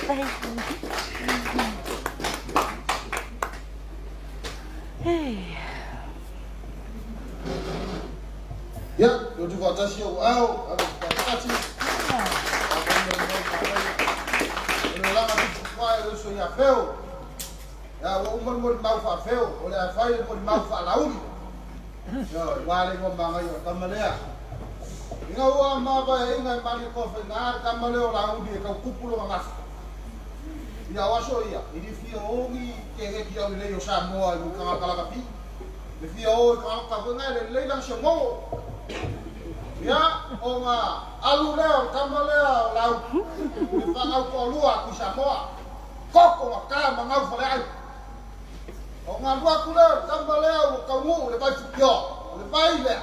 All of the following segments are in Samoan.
Ia, lotu faatasi ou ao, ave faatasi. O le olaga tupu e le uso ia feo. Ia, ua uma le molimau faafeo, o le a fai le molimau faalauli. Ia, ua le igoa magaia o le tama lea. Ina ua mavaeaina e Malietoa Faiga le tama lea o Laauli e tau tupu lona gafa. Ia, o aso ia, i le fia o ni keneti aulelei o Samoa i tagata lakapi. Le fia o i tagata foi na e lelei lana siogo. Ia, ona alu lea o le tama lea o Laauli, le fanau toalua atu i Samoa. Koko ma ka ma gau faleai. Ona alu atu lea o le tama lea ua taunuu i le vai fukioa. O le vai lea,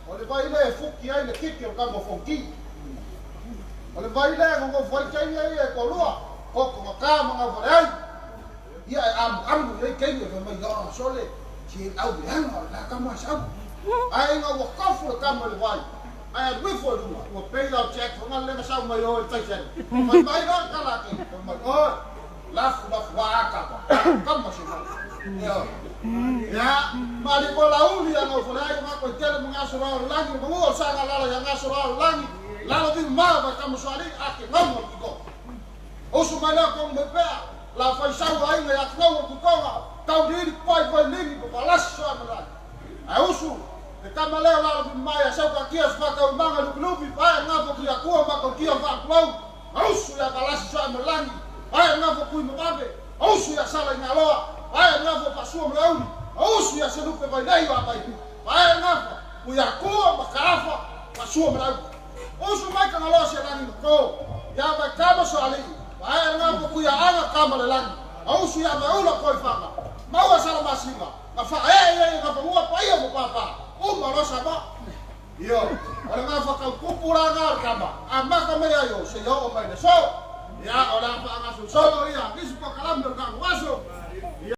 o le vai lea e fuki ai le titi o le tama o Fonoti. O le vai lea e nonofo ai teine ia e toalua, koko ma ka ma gau faleai. Ia e amuamu i ai teine fai mai, "Ah, sole, si au leaga o le la tama e sau." Ae ina ua tofu le tama i le vai, ae alu ifo i luga, ua pei la o Jack foi lea na sau mai o i le Titanic. Fai mai loa le tala a teine, fai mai, "Oi, lafu lafu a tama, tama se mau." Ia, ia, mali ko lauli a ngau fale ai ma ko tele mo ngaso ra o langi, mo o sanga lala ya ngaso ra o langi, lalo vi ma va tama so ali a ke ngau mo ki ko. Usu mai lea kong me pea, la fai sau ai ngai a ngau o kukonga, tau di pai pai lingi pa palasi so ai. Ai usu, le tama lea lalo vi mai a sau ka kia sa kau manga lupi lupi, pai ngā fo ki akua ma kau kia fa kuau. Usu ya palasi so ai langi, pai ngā fo kui mababe, usu ya sala i ngaloa, pai ngā fo pasua mlauli, usu ya selupe vai nei wa mai. Pai ngā fo kui akua ma kaafa pasua mlauli. Usu mai ka ngaloa se langi ko. Ya vai kama so ali. Pai ngā fo kui anga kama le langi. Usu ya vai ula koi fanga. Maua sala masinga. Nga fa e e nga fa ua pa ia mo papa. Uma lo sama. Io, o le ngā whakaukupu rā ngā o tama. A maka mai ai o, se i o mai le so. Ia, o le a whaangasu solo ia, nisi pa kalame o ngā wai.